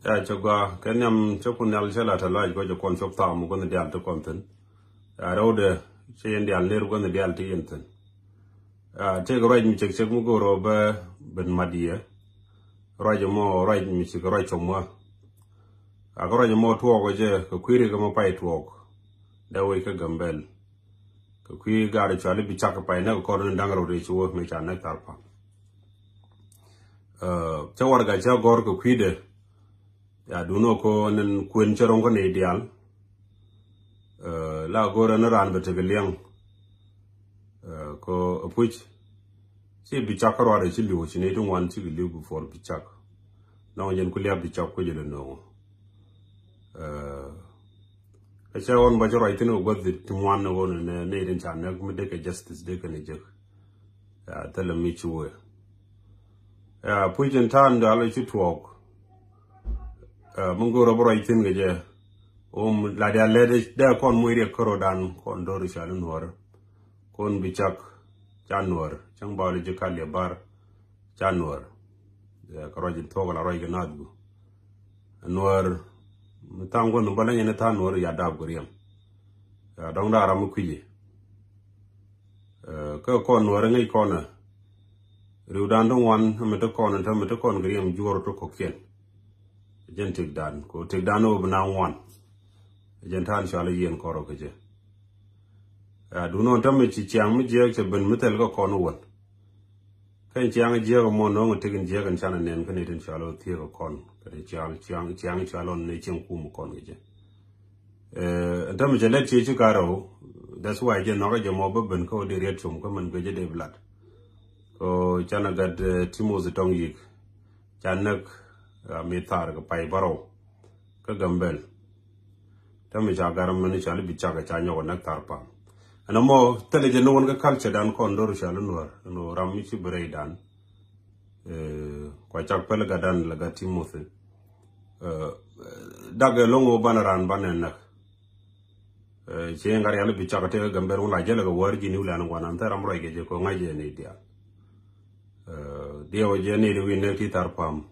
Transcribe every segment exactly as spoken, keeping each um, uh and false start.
Ya cɛ gɔaa kɛ nhiam cɛ kun nhial cɛ la tɛ lɔc kɔ cɛ kɔn cop tham gua̱n dial ti kɔn thin. Ya rɛwdɛ cɛ yɛn dial ner gua̱n dial ti yɛn thin. Ya tëëk ruac mi cek cek mi go̱o̱r ɔ bɛ ben mat yɛ. Ruac mɔ ruac mi cek ruac cɔm wä. Ya kɛ ruac mɔ tuɔɔk ɔ jɛ kɛ kui̱ri kɛ mɔ pay tuɔɔk. Dee wec kä Gambɛl. Kɛ kui̱ gaari cuali bi cak pay näk kɔn ni da̱ŋ rɛw rɛy ci wä mi ca näk thar pam. Cä warɛga cä gɔr kɛ kui̱dɛ. Ya duno ko nin kuen cä ro̱ŋ kä ni dial. La gɔr ni ran bɛ tek liɛŋ. Ko apuc ci bi cak kä ruarɛ ci liw ci ni ti ŋuan ci ki liw before bi cak. Nɔŋ jɛn ku liap bi cak ku jɛ lɛ no̱o̱ŋ. Ɛ cɛ ɣɔn ba cɛ ruac thin kɛ gua̱th ti ŋuan ni ɣɔn ni ni rin ca näk mi dee kɛ justice dee kɛ ni jek. Ya thilɛ mi ci wee. Ya puc in ta̱a̱n dal ci tuɔɔk. Ɛ mi go̱o̱r ɔ bi ruac thin kɛ jɛ. Om la dia lɛ dee kɔn muc riɛk käro̱dan kɔn do̱r ca ni nuɔ̱ɔ̱r. Kɔn bi cak ca nuɔ̱ɔ̱r cäŋ ba wä ji̱ kal yɛ bar. Ca nuɔ̱ɔ̱r. Kɛ ruac in thuɔ̱k la ruac kɛ naath gu. Nuɔ̱ɔ̱r mi tha̱a̱ŋ gua̱n ba leny in tha̱a̱ŋ nuɔ̱ɔ̱r ya daap gu riɛm. Ya dɔ̱ŋ da̱a̱ ram mi kui̱ci. Kä kɔn nuɔ̱ɔ̱r ŋäc kɔn ɛ riwdan ti ŋuan mi ti kɔn in te mi ti kɔn kɛ riɛm juɔr ti kɔ̱kiɛn. Jɛn tëkdan ko tëkdan ni wä bi na ŋuan. Jɛn ta̱a̱n cɔal i̱ yiɛn kɔrɔ kɛ jɛ. Ya duun ɣän tämɛ ci ciaŋ mi jiɛɛk cɛ ben mi thil kä kɔn wän. Kɛn ciaŋ jiɛɛk mɔ nɔŋ tek in jiɛɛk in canɛ nɛn kä ni tin cɔal ɣä thiek kä kɔn kɛ ni ciaŋ ciaŋ ciaŋ cɔal ɣän ni cieŋ kum kɔn kɛ jɛ. Ɛn tämɛ cɛ lɛt ciɛ ci ka rɛw. That's why jɛ nɔkä jɛ mɔ bä ben kä wä di riɛt com kä mɛn guecä dee bi lat. Kɛ canɛ gat Timothy tɔŋ yik. Ca näk mi thar kɛ pay bärɔw. Kä Gambɛl. Tɛ mi ca gar mɛn ca li bi cak ca nyɔk näk thar pam. Ɛn ɛmɔ thilɛ jɛ ni wän kä culture dan kɔn dor ca li nuɔr ɛn ram mi ci bi rɛy dan. Kua cak pɛl gat dan lɛ gat Timothy. Dak ɛ loŋ wä ban ran ban ɛ näk. Ci ŋa̱r yal bi cak tëë Gambɛl wun la jälɛ kɛ wäär ji̱ ni wulɛ an guanan thɛr ram rɔy kɛ jɛ kɛ ŋa̱c jɛ ni diaal. Diɛw jɛ ni di wi̱n nɛ ti thar pam.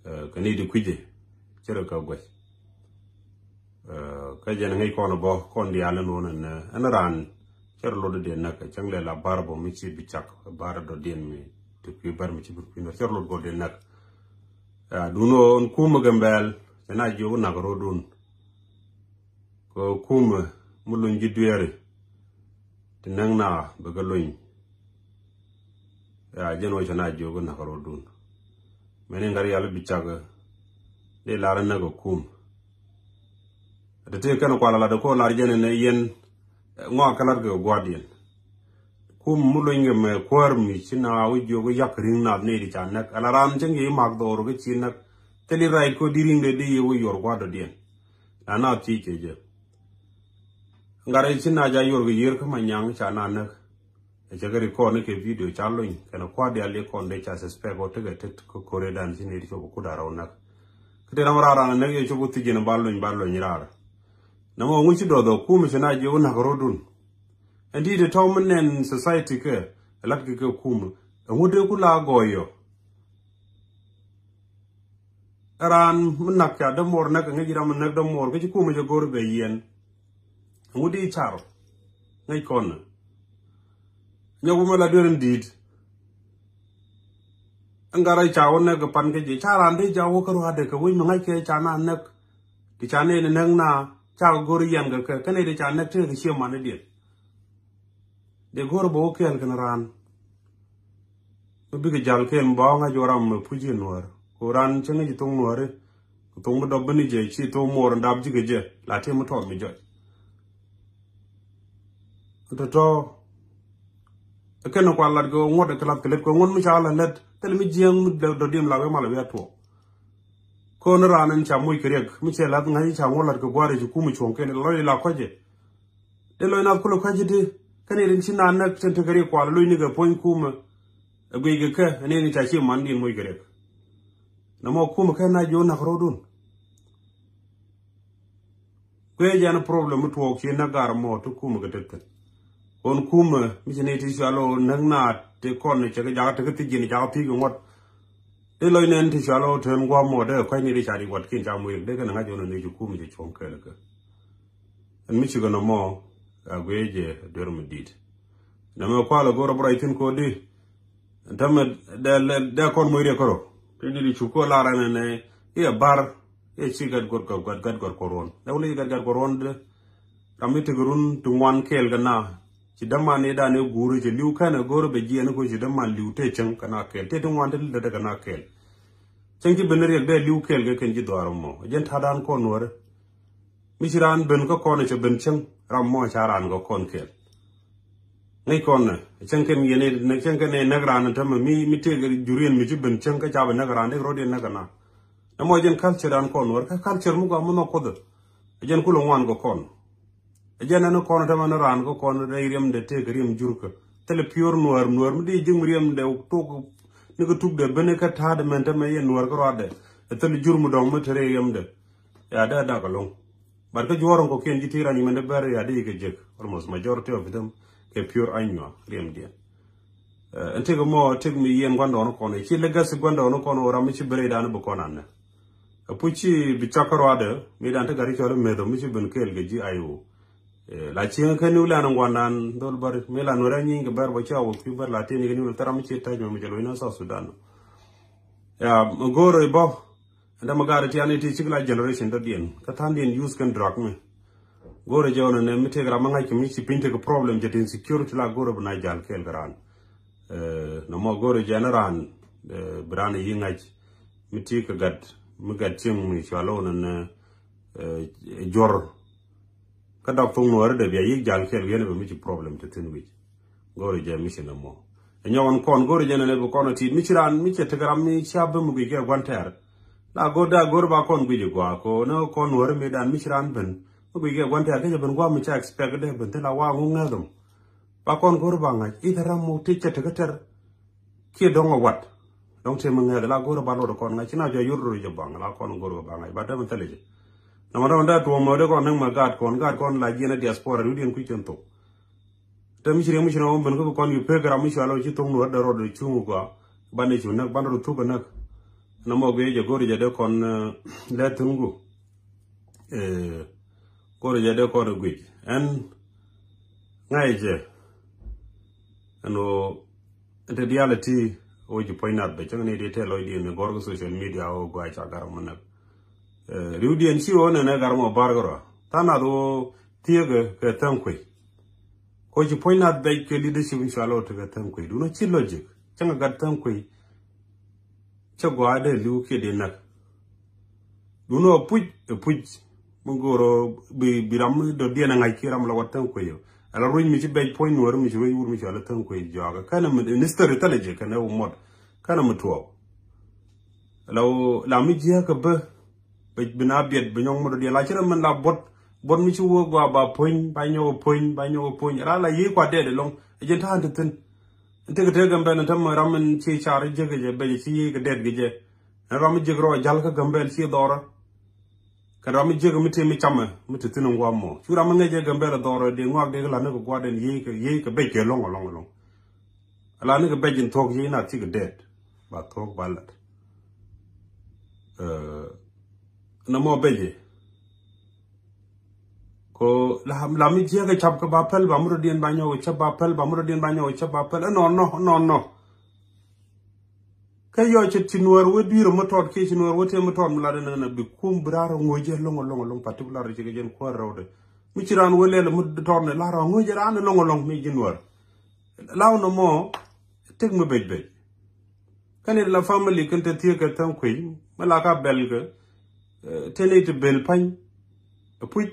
Kɛ ni di kui̱cɛ cɛ rɛ kɛ guɛc. Kä jɛn ŋäc kɔn bɔ kɔn diaal ni nuɔn ɛn ɛn raan cɛ rɛ lot di diɛn näk cäŋ lɛ la bar bɔ mi ci bi cak bar dɔ diɛn mi ti kui̱ bar mi ci bi kui̱ nɔ cɛ rɛ lot gɔl diɛn näk. Dun ɣöö ɛn kumɛ Gambɛl cɛ na jiök nak rɔdun. Kɛ kumɛ mi luny ji̱ dueeri ti näk na bɛ kɛ luny. Ya jɛn wä cɛ na jiök nak rɔdun. Mɛn in gat yal bi cak di lar näk ɛ kum. Ti ti kɛn kual lat ko lar jɛn in yɛn ŋɔak kɛ lat kɛ guardian. Kum mi luny kɛ mɛ kuäär mi ci na wä jiök yak ri̱ŋ nath ni di ca näk ala ran cäŋ yɛ imak dhɔr kä ci näk. Thili right ko di ri̱ŋ de di yɛ wä yuɔr guardɔdiɛn. Na nath ci kɛ jɛ. Ŋa̱r ci na ja yuɔr kɛ yiër kä ma nyaŋ ca na näk. Ɛ cɛ kɛ record ni kɛ video ca luny kɛn kua̱r dial di kɔn de ca suspect ɔ tekɛ tet kä kore dan ci ni di cop kut arɔw näk. Kä te ram rar ran näk yɛ cop thijin ba luny ba luny rar. Nɛ mɔ ŋuci dɔth ɔ kum ci na jiök nak rɔdun. Ɛn ti ti tɔm mi nɛn society kɛ lat kɛ kɛ kum. Ɛŋu dee ku la gɔɔyɔ. Raan mi nak ca dämuɔr näk ŋäc ram mi näk dämuɔr kä ci kumɛ cɛ go̱r bɛ yiɛn. Ŋut i̱ car ŋäc kɔn nyɔk wumɛ la duer in di̱i̱t. Ɛn gat rɛy ca wä näk kɛ pan kä jiɛ ca raan dee ca wä kä ruaadɛ kɛ wec mi ŋa̱c kɛ ca na näk. Ti ca nɛy ni näk na ca kɛ go̱r yiɛn kɛ kɛ kä nɛy dee ca näk tekɛ kɛ cie man idiɛn. Dee go̱r bä wä kɛɛl kɛn raan. Mi bikɛ jal kɛn bä ŋa̱c wä ram mɛ puc in nuäär ko raan cä ŋäc thok nuääri. Ko thok mi dɔp bä ni jɛ ci thok muɔɔr in dap jikɛ jɛ la tëë mi tɔɔth mi jɔc. Tɔtɔ kɛn kual lat kɛ ŋuɔt kɛ lath kɛ lɛt kɛ ŋuɔt mi ca la lɛt thil mi jiɛŋ mi dɔdiɛm la wee mal wee a tuɔɔk. Ko ni raan in ca moc kɛ riɛk mi cɛ lath ŋa̱c ca ŋuɔt lat kɛ gua̱a̱r ci kum cuɔ̱ŋ kɛn lɔc la kɔcɛ. Dee lɔc nath kulɛ kua̱ci ti kɛn irin ci naan näk tin tekɛ ri kual loc nikɛ puɔ̱ny kumä. Ɛ guic kɛ kɛ ɛn irin ca ci man din moc kɛ riɛk. Nɛ mɔ kumä kɛ na jiɔ nak rɔɔdun. Kuɛ jɛn problem mi tuɔɔk ci näk gar mɔ ti kumä kɛ tet kɛ. Kɔn kumä mi ci ni ti cual ɔ näk na ti kɔn cɛ kɛ jakä tekɛ thiec ji̱n jakä thiec kɛ ŋuɔt. Di lɔc nɛn ti cual ɔ tɛn guam mɔ dee kɔc ni di ca di wat kin ca muik dee kɛn ŋa̱c ɔn ni ci kum ci cuɔ̱ŋ kɛɛl kɛ. Ɛn mi cikɛ nɔmɔ a guiɛ jɛ duer mi dit. Nɛmɛ kual a go̱r a bä rɔy thin kodi. Ɛn tämɛ dee kɔn muik riɛ kärɔ ti di di cuk kɔ lar ɛn ɛn iɛ bar iɛ ci gat gɔr gat gat gɔr kɔ ruɔn dee wuli gat gat kɔ ruɔn dee. Ram mi tek run ti ŋuan kɛɛl kɛ na ci däman idan i̱ guuri ci li̱w kɛn ɛ go̱o̱r bɛ jiɛn i̱ ko̱ ci däman li̱w tëë cäŋ kɛ na kɛɛl tëë ti ŋuan ti lil dädä kɛ na kɛɛl. Cäŋ ci ben riɛk dee li̱w kɛɛl kɛ kɛn ci dhuaar mɔ jɛn ta̱a̱dan kɔn nuɔ̱ɔ̱rä. Mi ci raan ben kä kɔn cɛ ben cäŋ ram mɔ ca raan kɛ kɔn kɛɛl. Ŋäc kɔn nɛ cäŋ kɛn yɛn i̱ cäŋ kɛn i̱ näk raan tämɛ mi mi tëëk juriɛn mi ci ben cäŋ kä ca bɛ näk raan dee rɔ̱diɛn näk kɛ na. Nɛ mɔ jɛn culture dan kɔn nuɔ̱ɔ̱rä kä culture mi gɔaa mi nhɔk kuoth. Jɛn kulɛ ŋuan kɛ kɔn. Jɛn ɛn kɔn tämɛ ni raan kä kɔn rɛy riɛmdɛ tëëk riɛm jurkä. Thilɛ piöör nuäär nuäär mi di ji̱ mi riɛmdɛ tok ni kɛ tukdɛ ben kä ta̱a̱dɛ mɛn tämɛ yɛ nuäär kä ruaadɛ. Ɛ thil jur mi dɔ̱ŋ mi te rɛy riɛmdɛ. Ya dee dak ɛlɔ̱ŋ. But kä juɔ̱ɔ̱r in kɔkiɛn ji̱ ti rany mɛn dee bɛr ya dee kɛ jek. Almost majority of them kɛ piöör anyuak riɛmdiɛn. Ɛn tëk mɔ tëk mi yɛn gua̱ndɔɔn kɔn ci legacy gua̱ndɔɔn kɔn ɣöö ram mi ci bere dan bi kɔn anɛ. Ɛ puc ci bi cak kä ruadɛ mi dan te gari cɔl meth mi ci ben kɛɛl kɛ ji̱ ayo. La cieŋ kä niw lan gua̱ndan dhol bär mi la nuɛrɛ nyiny kɛ bär bä ca wä kui̱ bär la tieni kɛ niw la thɛram mi ci tac mɛ mi cɛ lo̱c na South Sudan. Ya go̱o̱r ibɔ. Ɛn dämɛ gaat tiani ti cik la generation dɔ̱diɛn kä tha̱ndiɛn youth kɛn drug mi. Go̱o̱rɛ jɛ ɣɔn ɛnɛ mi tëëk ram mi ŋa̱c kɛ mi ci piny tëëk problem jɛ tin security la go̱o̱rɛ bi na jal kɛɛl kɛ raan. Nɔmɔ go̱o̱rɛ jɛ ɛn raan bi raan yi ŋa̱c mi ti kɛ gat mi gat cieŋ mi cual ɣɔn ɛnɛ juɔr. Kä dɔk thoŋ nuɔɔri dee bia yik jal kɛɛl wi̱en bɛ mi ci problem ti thin wi̱c. Go̱o̱ri jɛ mi ci nɛ mɔ. Ɛ nyɔk ɛn kɔn go̱o̱ri jɛ nɛ nɛ bi kɔn ɛ tit mi ci raan mi cɛ tek ram mi cia bä mi guic kɛ gua̱n tɛɛr. La go̱o̱r da go̱o̱ri ba kɔn guic ɛ gua̱a̱ ko nɛ kɔn nuɔɔri mi dan mi ci raan ben. Mi guic kɛ gua̱n tɛɛr kä cɛ ben gua̱a̱ mi ca expect dee ben thil a wa̱a̱ ŋu ŋäth ɛm. Ba kɔn go̱o̱ri ba ŋa̱c i̱ thil ram mɔ ti cɛ tek kä tɛr. Kiɛ dɔŋ a wat. Dɔŋ tëë mi ŋɛth la go̱r a ba lot kɔn ŋa̱c ci na jɔ yur ru jɛ baŋ la kɔn go̱r a ba ŋa̱c ba däm thilɛ jɛ. Nama däm dee tuɔm mɛ dee kɔn näŋ mɛ gaat kɔn gaat kɔn la jiɛn a diaspora ri diɛn kui̱ cɛn thok. Te mi ci riɛm mi ci na wä ben kä kɔn yu pek ram mi ci alo ci thok nuɔr dee rɔd cuŋ kua. Ban ni cu näk ban rɔ thuk a näk. Nama guiɛ jɛ go̱r jɛ dee kɔn lɛ thun gu. Kɔn jɛ dee kɔn guic ɛn ŋa̱c jɛ. Ɛn ɣöö ɛn te diaal ɛ ti ɣöö ji̱ puɔ̱ny nath bɛ cäŋ ni di tɛl lɔcdiɛn ni gɔ̱r kä social media ɣöö gua̱a̱c ca gar mɔ näk. Riwdiɛn ci ɣöö nɛnɛ gar mɔ bar kärɔa tha̱a̱ŋ nath ɣöö thieekä kɛ tha̱a̱ŋ kuec. Kɔ ci puɔ̱ny nath bɛc kɛ leadership in cual ɣöö tekɛ tha̱a̱ŋ kuec duundä ci logic cäŋ gat tha̱a̱ŋ kuec. Cä gua̱a̱ dee li̱w kiɛ dee näk. Duundä ɛ puc ɛ puc mi go̱o̱rä bi ram mi dɔ̱diɛn ɛ ŋa̱c kiɛ ram la wat tha̱a̱ŋ kuec ɔ. Ala ruec mi ci bɛc puɔ̱ny nuɔɔri mi ci ruec wur mi cual ɛ tha̱a̱ŋ kuec jɔakä kɛnɛ mi ni story thilɛ jɛ kɛnɛ wä mɔt. Kɛnɛ mi tuɔɔk. La mi jiääkä bä. Bi na biɛt bi nyɔŋ mudɔ diɛn la ci rɛ min la buɔt. Buɔt mi ci wä gua ba puɔ̱ny ba nyɔk puɔ̱ny ba nyɔk puɔ̱ny ra la yi kua dɛɛt ɛlɔŋ. Ɛ jɛ ta̱a̱n ti thin. Ɛn tekɛ tekɛ Gambɛl ɛn tämɛ ram min ci car jek kɛ jɛ bɛc ci yi kɛ dɛɛt kɛ jɛ. Ɛn ram mi jek rɔ jal kä Gambɛl ci dhɔrä. Kɛ ram mi jek mi ti mi camɛ mi ti thin ɛn guam mɔ cu ram mi ŋäc jɛ Gambɛl dhɔrä di ŋuak di kɛ la ni kɛ gua̱dɛn yi kɛ yi kɛ bɛc kɛ lɔŋ ɛlɔŋ ɛlɔŋ. Ala ni kɛ bɛc in thuɔ̱k yi na ti kɛ dɛɛt ba thuɔ̱k ba lat. Nɛ mɔ bɛc. Ko la mi jiɛ kɛ cap kɛ ba pɛl ba murɔ diɛn ba nyɔk kɛ cap ba pɛl ba murɔ diɛn ba nyɔk kɛ cap ba pɛl ɛnɔ nɔ ɛnɔ nɔ. Kɛ yɔ cɛ ci nuɛɛr wee dui̱r mɛ tɔt kiɛ ci nuɛɛr wee tëë mɛ tɔt mi lat ɛnɛ nɛ bi kum bi raar ŋuɔ̱c jɛ loŋ loŋ loŋ particular ci kɛ jɛn kuäär rɛwdɛ. Mi ci raan wee lɛl mɛ tɔt nɛ lar ŋuɔ̱c jɛ raan loŋ loŋ mi ji̱ nuɛɛr. Law nɔ mɔ tek mi bec bec. Kɛn it la family kɛn te thiek kɛ tha̱a̱ŋ kuec mi la ka bɛl kɛ. Teni ti bel pa̱ny. Puc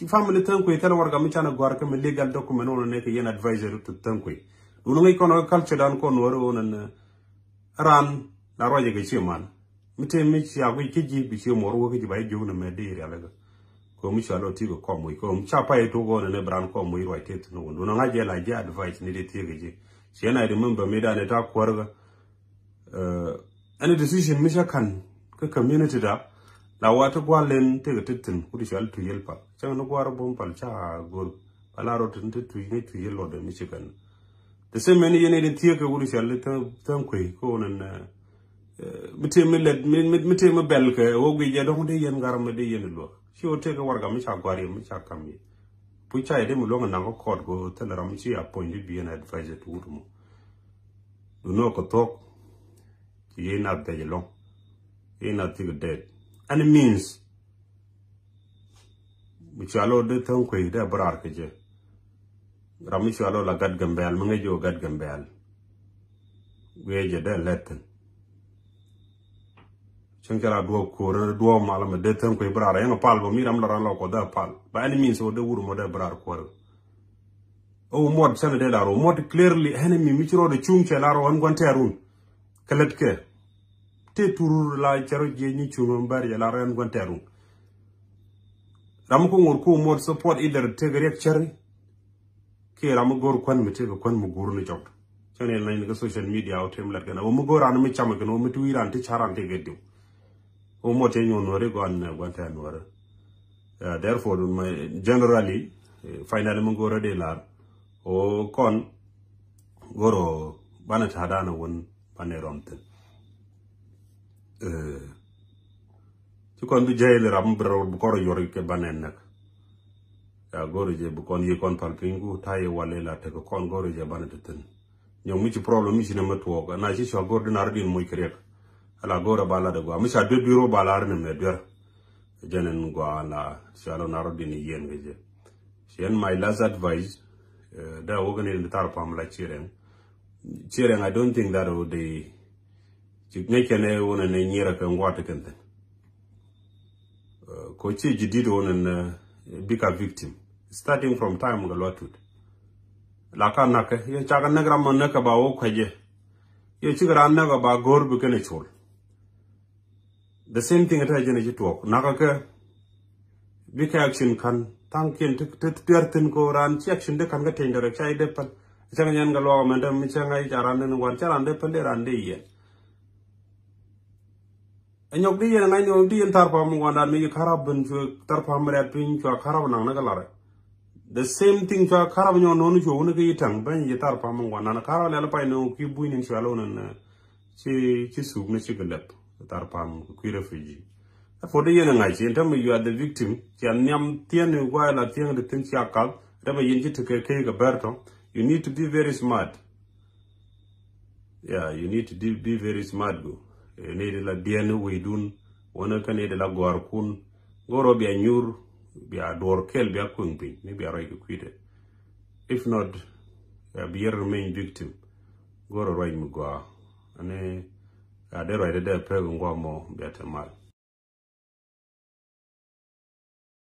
family tha̱a̱ŋ kuec thil warɛga mi canɛ gua̱r kɛ mi legal document wun ne kɛ yɛn advisor to tha̱a̱ŋ kuec. Dun ŋäc kɔn kɛ culture dan kɔn wär wun ne. Ran la ruacɛ kɛ cie man. Mi te mi cia guic kä ji̱ bi cie muɔr wä kä ji̱ ba jiök ni mɛ di rialikä. Kɛ mi cia lɔ ti kɛ kɔm wic kɛ mi cia pay tok wun ne bi ran kɔm wic ruac te thin wun dun ŋa̱c jɛ la jɛ advice ni di thiek kɛ ji̱. Cie na remember mi dan ita kuäärkä. Any decision mi cä ka̱n kä community da la wa ti gua̱l in tekɛ ti thin kut cɔal tu yel pal cäŋ ni gua̱r bom pal ca go̱r pal a rot tin ti tu ni tu yel lɔt mi ci ka̱n. The same mɛn yɛn in thiek kɛ kut cɔal tha̱a̱ŋ kuey kä wun in Mi tëë mi lɛt mi tëë mi bɛl kɛ wä guic jɛ dɔ̱ŋ dee yɛn gat ram mi dee yɛn luäk. Ci wä tëë kɛ warɛga mi ca gɔ̱a̱r yɛ mi ca kam yɛ. Puc ca yɛ dee mi luäk naŋ kɛ kɔɔt kɛ wä thilɛ ram mi ci a puɔ̱ny di bi yɛn advisor ti wut mɔ. Du nɔ kɛ thuɔ̱k. Ci yɛ nath bɛc lɔ̱ŋ. Yɛ nath thik dɛɛt. Any means mi cua lɔ dee thäŋ kuey dee bi raar kɛ jɛ. Ram mi cua lɔ la gat Gambɛl mi ŋäc jɛ wä gat Gambɛl. Wiee jɛ dee lɛt thi̱n. Cäŋ cɛ la duɔɔp ko̱r ni duɔɔp mal mi dee thäŋ kuey bi raar yɛn pal bä mi ram la ran lɔ kɔ dee pal. By any means wä dee wur mɔ dee bi raar kuɔr. Ɛ wä muɔt cäŋ dee lar wä muɔt clearly enemy mi ci rɔɔd cuŋ cɛ lar wä ɛn gua̱n tɛɛrun. Kɛ lät kɛ. Tëë turur la cɛ rɔ jiɛ nyi cuŋ ɛn bär jɛ lar wä ɛn gua̱n tɛɛrun. Ram mi ku ŋor ku muɔt support either tëë kɛ riɛk cɛri. Kiɛ ram mi go̱o̱r kuän mi tëë kɛ kuän mi guur ni cɔk. Cä ni lany ni kä social media wä tëë mi lät kɛn wä mi go̱o̱r ran mi cam kɛn wä mi ti wi̱i̱ ran ti ca ran tëë kɛ diw. Wä muɔt cɛ nyuɔn nuɔri gɔan gua̱n tɛɛr nuɔri. Therefore generally, finally mi go̱o̱r adi lar wä kɔn go̱o̱r wä banɛ ta̱a̱ da̱a̱n wä banɛ rɔm thi̱n. Ci kɔn bi jɛɛli ram bi rɔr bi kɔr yuɔr kɛ banɛ näk. Ya go̱r jɛ bi kɔn yi kɔn pal piny ku ta̱yɛ wal ila tek kɔn go̱r jɛ banɛ ti thin. Nyɔŋ mi ci problem mi ci nɛ mɛ tuɔɔk na ci cua go̱r di nar din moc kɛ riɛk. Ala go̱r ba la de gua mi ca duer duer wä ba lar ni mɛ duer. Jɛn in gua la cua lo nar din yien kɛ jɛ. Ci ɛn my last advice. Da wä kɛ ni tar pam la ci rɛŋ. Ci rɛŋ I don't think that would de. Ci ŋäc kɛn ɛ wun ɛn ɛ nyierɛ kɛ ŋuat kɛn thin. Ko ci jidit wun ɛn bika victim starting from time kɛ luat tut. La ka nakɛ yɛ cakɛ näk ram ma näk kɛ ba wä kuɛcɛ. Yɛ cikɛ ran näk kɛ ba go̱r bi kɛn ɛ col. The same thing ɛ tɛ jɛn ɛ ci tuɔk nakɛ kɛ. Bikɛ action kan thaŋkiɛn ti tuɛr thin ko ran ci action de kan kä teny direct ca i̱ de päl. Cäŋ nyɛn kɛ luɔk mɛn däm mi cäŋ a i̱ ca ran den wan ca ran de päl de ran de yɛn. Ɛ nyɔk di yɛn ŋa̱cni ɣöö di yɛn thar pam ŋuandan mi yi karap ben cuɛ thar pam rɛt piny cua karap naŋ ni kɛ larɛ. The same thing cua karap nyɔk nɔni cuɛ wuni kɛ yi taŋ ben yi thar pam ŋuandan karap lɛl pay ni ɣöö ki buny nin cua lonin. Ci ci suk ni ci kɛ lɛp thar pam kɛ kui̱ refugee. Therefore di yɛn ŋa̱c ci in tämɛ you are the victim. Ci a nhiam thiɛn ni guay la thiɛn di thin ci a kath. Tämɛ yɛn ci tekɛ key kɛ bɛr tɔ. You need to be very smart. Yeah, you need to be very smart go. You need la diɛn weydun. Wani kä need la gɔarkun. Goro bia nyur bia duɔr kel bia kueŋ piny ni bia rɔy kɛ kuitɛ. If not, ya bia remain victim. Goro rɔy mi gɔa. Ani ya de rɔy de de pek ngua mɔ bia te mal.